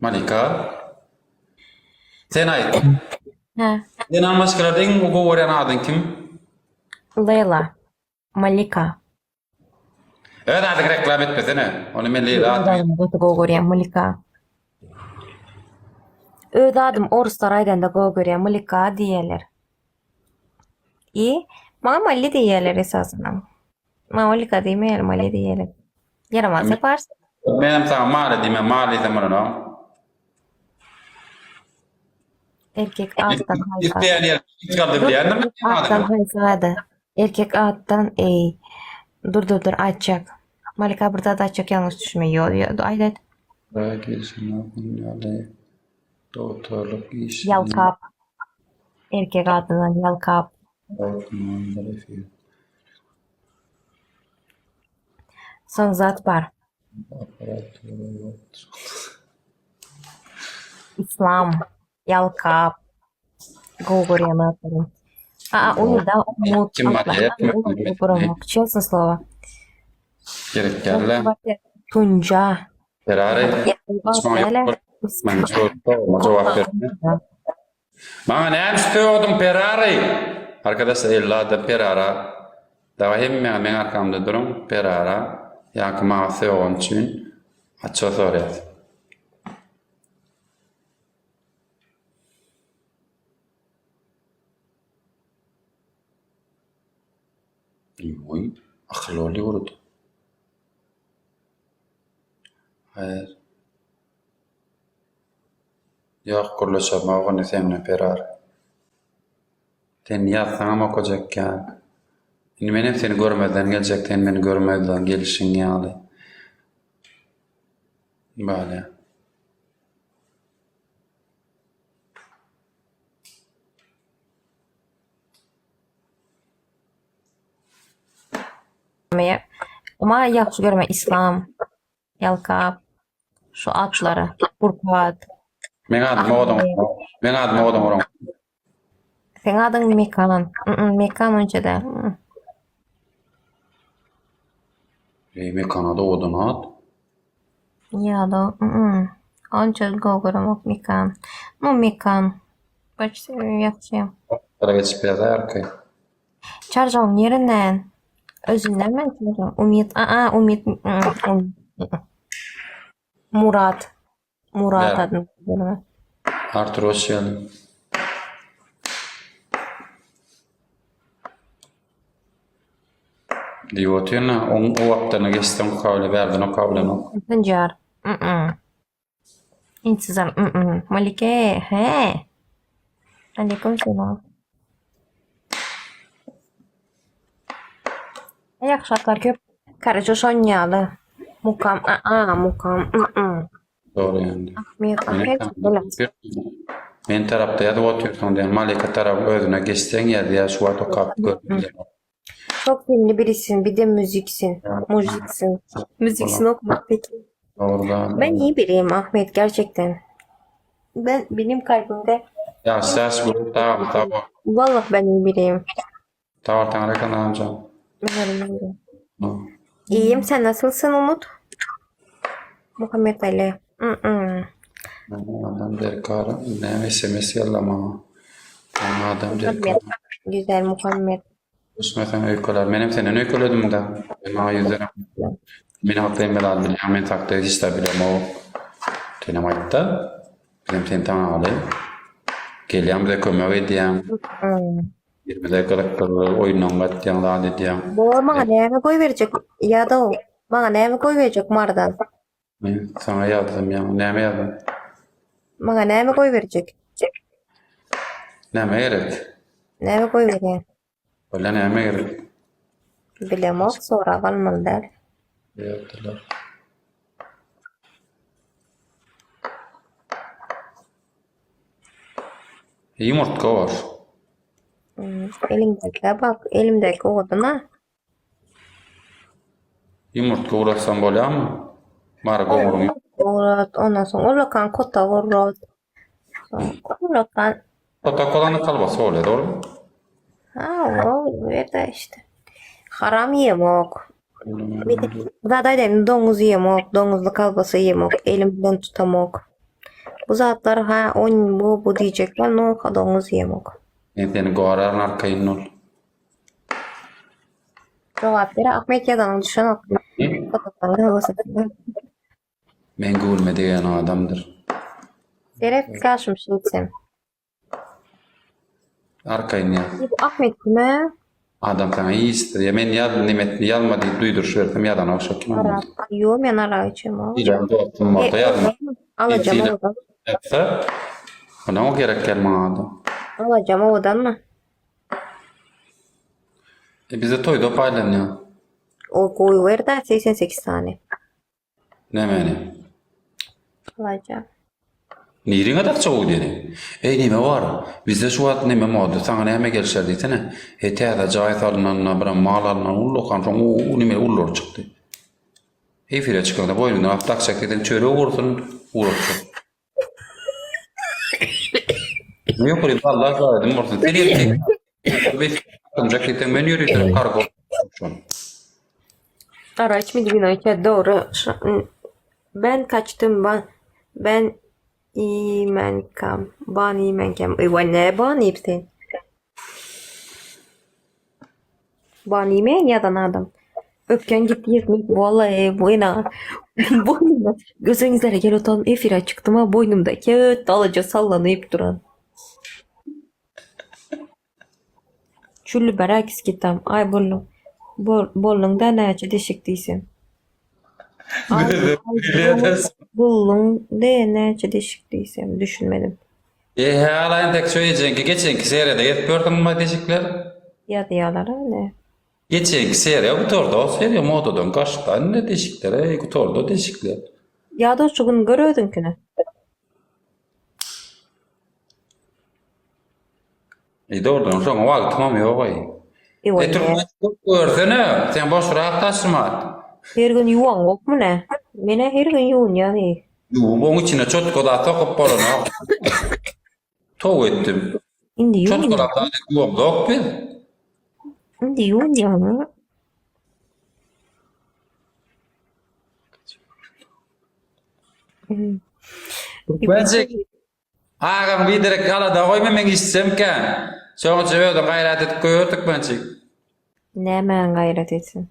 Malika. Sen aýt. Hä. Zenan maşgalada iň gowy görýän adyň kim? Leýla. Malika. Öz adyňy reklam etmesene. Ony men Leýla Öz atmy. adymy gaty gowy görýän Malika. Öz adym oruslar aýdanda gowy görýän Malika diýýärler. I maňa Mali diýýärler esasyndan. Maňa Malika diýmeýärler, Mali diýýärler. Ýaramaz taparsyň. Menem saňa Mali diýmän Mali diýsem bolanok. Erkek atdan haýsy ada? Isleýän ýer çykardy bilýändir. Atdan haýsy ada? Erkek atdan eý. Dur dur dur aýtjak. Malika bir zat aýtjak ýalňyş düşünme. Ýo ýo aýt aýt. Ýaly dogtorlyk işini. Ýalkap. Erkek adyndan ýalkap. Soň zat bar. Islam, ýalkap, gowy görýän zatlarym. A, umyda, umut, Kim bar, asla, честно слово. Gerek däl-le. Tunja. Ferrari. Jogap ber. Maňa näme üçin sögdüň Ferrari? Arkadaşlar 50 adam Ferrara. Dawa hemmäňiz meň arkamda duruň Ferrara. Ýaňky maňa sögen üçin açyk soraýas. Oý, akyl ol ýurdy. Haýyr. Ýok gürleşemok indi seň bilen Perar. Sen ýazsaňam okajakýan. Indi menem seni görmezden geljek sen meni görmezden gelişiň ýaly. Bolýa. Maňa ýagşy görme Islam. Ýalkap. Şu atlary. Gurpat. Meň adym owadan. Meň adym owadan bolan. Seň adyň Mekan. Mekan onça däl. Eý, Mekan ady owadan at. Ýa-da, onça gowy göremok Mekan. Nu, Mekan. Почти ýagşy. Gara geçip ýazar ki. Çarjawyň nirenden? Özündenmi çarjaw? Umyt, a-a, Umyt, Murat. Murat adyny görme. Artur hoş geldin. Diýip otyryn-a, oň o wagtlaryna geçseň okabile, bärden okabilenok. Sanjar. Intizar. Malike, he. Aleýkum salam. Ýagşy atlar köp. Karaço şon ýaly. Mukam, a-a, Mukam, mm. Dogry ýaly. Ahmet, Ahmet, bela. Men tarapda ýazyp otyrsyň diýen Malika tarap özüne geçseň ýazýar şu wagt okap görüp bilemok. Çok dinli birisin, bir de müziksin. Muziksin. Müziksin okumak peki. Dogry da. Ben iyi biriyim Ahmet gerçekten. Ben benim kalbimde Ýaş ýaş bolup dagam sag bol. Vallahi ben iyi biriyim. Sag bol Taňrykan amjam. İyiyim sen nasılsın Umut? Muhammed Ali. Mm-mm. Adam derkar näme SMS geldi maňa. Maňa adam derkar. Güzel Muhammed. Düşmeseň öýkeler. Menem senden öýkeledim da. Sen maňa ýüzlenem. Men hakda hemme zat bilýäň, men hakda hiç zat bilemok. Senem aýtda. Bizem seni tanaly. Gelýäň bize kömek edýäň. Birimize gyzykdyryp oýundan gatýaň, zat edýäň. Bor maňa näme goýberjek ýa-da maňa näme goýberjek Mardan? Men saňa ýazdym ýaňy. Näme ýazdym? Maňa näme goýberjek? Näme gerek? Näme goýberýäň? Bolýa näme gerek? Bilemok, sorap almaly däl. Ýazdylar. Ýumurtga bor. Hmm, Elimdäkä bak, elimdäki owadan-a. Ýumurtga ugratsaň bolýarmy? Mary gowruň. Ugrat, ondan soň ullakan kotak ugrat. Soň ullakan Kotak bolanda kolbasa bolýar, dogrymy? Ha, o ýerde işte. Haram iýemok. Bir zat aýdaýyn, doňuz iýemok, doňuzly kolbasa iýemok, elim bilen tutamok. Bu zatlar ha on bu bu diýjekler no doňuz diýemok. Men seni goraryn arkaýyn ol. Jogap ber Ahmet ýazanyň düşenok. Men göwnüme degen adamdyr. Seret kaşym şeýtsem. Arkaýyn ýaz. Bu Ahmet kime? Adam saňa hiç ya men ýaz nemetni ýazma diýip duýduryş bersem ýazanok şo kim onda. Arak. Ýo men arak içemok. Diýen dostum bolsa ýazma. Alacam owadan. Ýazsa, Ona o gerek gel maňa adam. Alacam owadanmy? E bize toýda paýlanýar. O goýber-dä 88 sany. Nämeni? Alaja. Niriňe dakça goý diýeli. Eý neme bar? Bizde şu wagt neme moda? Saňa näme gelişer diýsene. Eý täze jaý salynanda biram mal alynanda ullakan soň u neme ullar çykdy. Efire çykaňda boýnuňdan alyp dakjak diýseň çörek ursun uratjak. Ýok, Allah şahidim bolsun. Sen erkek. Dakjak diýseň men ýörite kargo. Şony. Ara içmedi wino içer dogry. Ben kaçtım ben ben iýmänkäm ban iýmänkäm Ewa ne ban iýip sen? Ban iýmeýän ýazan adam. Öpken gitdi ýetmek wallahi bu ena boýnumda gözeňizlere gel otalym efire çykdym ha boýnumda köt alaja sallanyp duran. Çülli beräkis kitam. Aý bolluň. Bol, bolluň-da näçe deşik diýsem. Aý, bolluň de näçe deşik diýsem, düşünmedim. E hä entek şu ejeňki geçenki seriýada gezip ýörsüňmi deşikler? Ýazýalar-a ine. Geçenki seriýa gutardy o seriýa modadan gaçdy indi deşikler eý gutardy deşikler. Ýa-da şu gün gör özüňkini. E dogrudan şoňa wagtymam ýok-aý. E türkmen görsene, sen boşrak taşyma. Her gün ýuwaňokmy nä? Men-ä her gün ýuwunýan eý. Ýuwup oň içine çotga zat sokup bolanok. Tow etdim. Indi ýuwunýan. Çotgalap zat edip ýuwamzok biz. Indi ýuwunýan. Türkmenjik. Agam biderek alada goýma men işsemkä. Şoň üçin özüň gaýrat edip goýber türkmençik. Nämäň gaýrat etsin?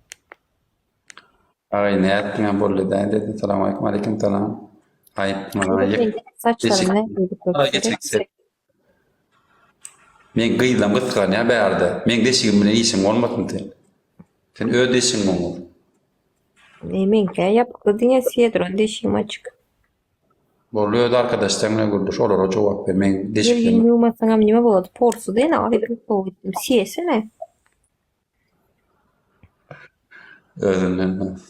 Agaý nätdiňä boldy däl dedi. Salam aleýkum aleýkum salam. Aýyp maňa ýyk. Saçlaryň nähili köp. Men gyzlam gysganýa bärde. Meň deşigim bilen işiň bolmasyn sen. Sen öz deşigiňi oňur. E, meňkä ýapykly diňe sýedron deşigim açyk. Boldy öz arkadaşlaryň bilen gürleş olara jogap ber meň Bir gün deşiklerim. ýuwmasaňam nime bolady porsy däl aý siýesene. Özünden bas.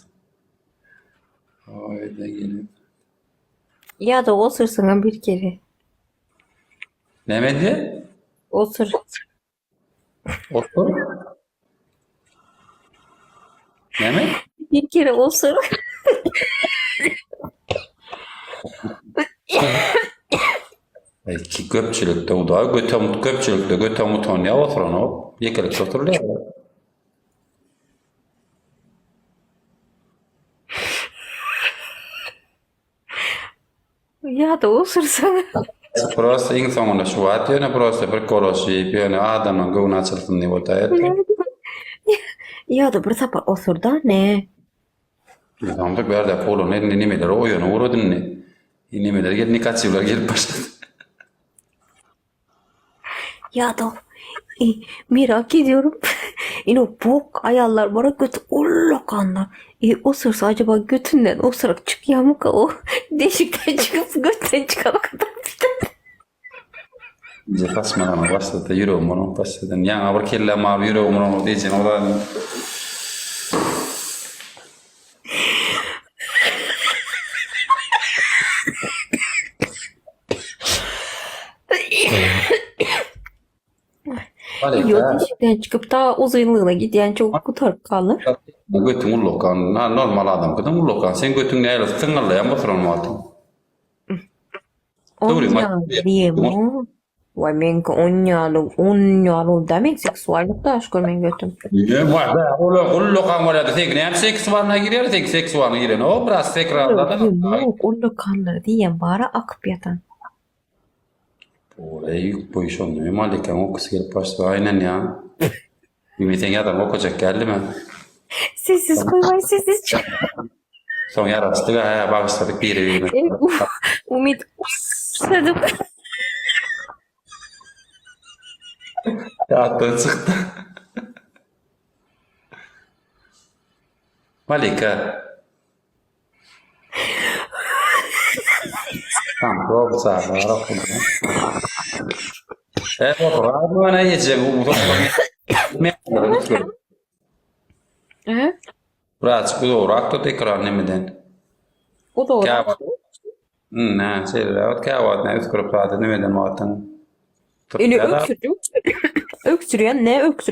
Oýda gelip. Ýa-da osursaňam bir kere. Näme edýär? Osur. Osur? Näme? Bir kere osur. Ay, ki köpçülikde uda götem köpçülikde götem utanýar oturanok. Ýekelikde oturylýar. Ýa-da osursaň. Prosta iň soňunda şu wagt ýöne prosta bir kolaşyp ýöne adamyň göwni açylsyn diýip otaýardy. Ýa-da bir sapar osurda ne? Onda bärde poluny indi nimeler oýany ugrady indi. Nimeler gelip nikaçiwler gelip başlady. Ýa-da e, merak ediyorum. Ine bok aýallar bar göt ullakanlar. E, osursa acaba götünden osurak çykýarmyka o? Deşikden çykyp götden çykana kadar biter. Ince saçmalama başlady ýüregim burup başlady. Ýaňa bir kellem agyryp ýüregim burup diýjegini o zadyň. Ýok deşikden çykyp ta uzynlygyna gidýän çok gutaryp galar. Götüň ullakan, normal adam gyzyň ullakan. Sen götüň näle syňňyllaýan oturan wagtyň. On ýaly diýemo. Waý meňki on ýaly, on ýaly ol dä meň seksuallyk daş gör meň götüm. Ýe waý bä ola ullakan bolýada seňki näme seksualna girýär seňki seksualna giren o biraz sekralda Ýok ullakanlar diýýän bara akyp ýatan. Oraya ýük boýy şonda Malikaň okusy gelip başlady aýnan ýa. Indi sen ýazaň okajak geldimi? Sessiz goýbaý sessiz çyk. Soň ýaraşdyk hä bagyşladyk biri-birine. Umyt ussadyk. Ýatdan çykdy. Malika. Birazjyk uzagrak tut ekran nemeden. Uzagrak. Nä, şeýleräk käwagt nä üsgürip zady nemeden wagtyň. Ine öksürdim. Öksürýän ne öksür.